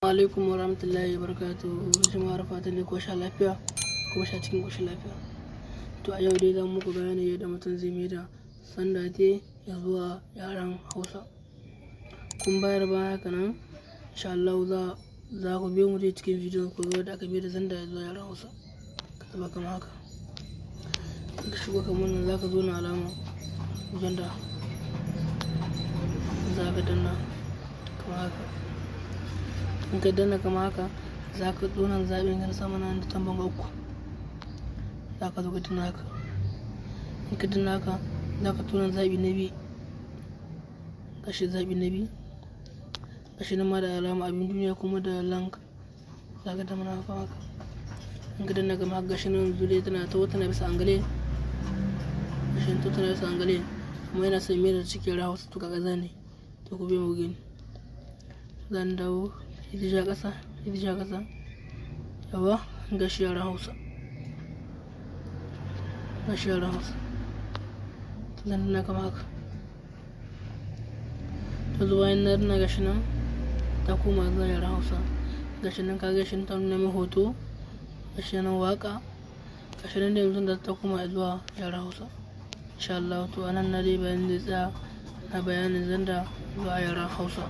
Alaikum wa rahmatullahi wa barakatuhu. Jama'ar, fatan dai ko sha lafiya kuma sha cikin ƙoshin lafiya. To, a yau dai zan muku bayani yadda mutum zai mai da xender te ya zuwa yaren Hausa. Kun bayar bayan haka nan, insha Allah za ku biyo mu dai cikin bidiyon ku ga yadda aka mai da xender ya zuwa yaren Hausa. Ka taɓa kamar haka. Ka shigo kamar nan, za ka zo na alama xender, za ka danna kamar haka. In ka danna kamar haka, za ka zo nan zaɓin gan sama nan da tamban uku, za ka zo ka danna haka. In ka danna haka, za ka tona zaɓi na biyu. Gashi zaɓi na biyu, gashi nan ma da alama abin duniya kuma da langue, za ka danna haka haka. In ka danna kamar haka, gashi nan yanzu dai tana ta tana bisa anglais. Gashi nan tana bisa anglais, amma yana son mai da cikin Hausa. To, kaga zane, to ku biyo mu gani. Zan dawo ita ja ƙasa, ita ja ƙasa. Yawa, gashi yaren Hausa, gashi yaren Hausa. To, zan danna kamar haka. To, zuwa bayan na danna, gashi nan ta koma zuwa yaren Hausa. Gashi nan ka gashi nan ta nuna min hoto, gashi nan waka, gashi nan da yanzu da ta koma zuwa yaren Hausa, insha Allah. To, anan na dai bayanin zai tsaya na bayanin xender zuwa yaren Hausa.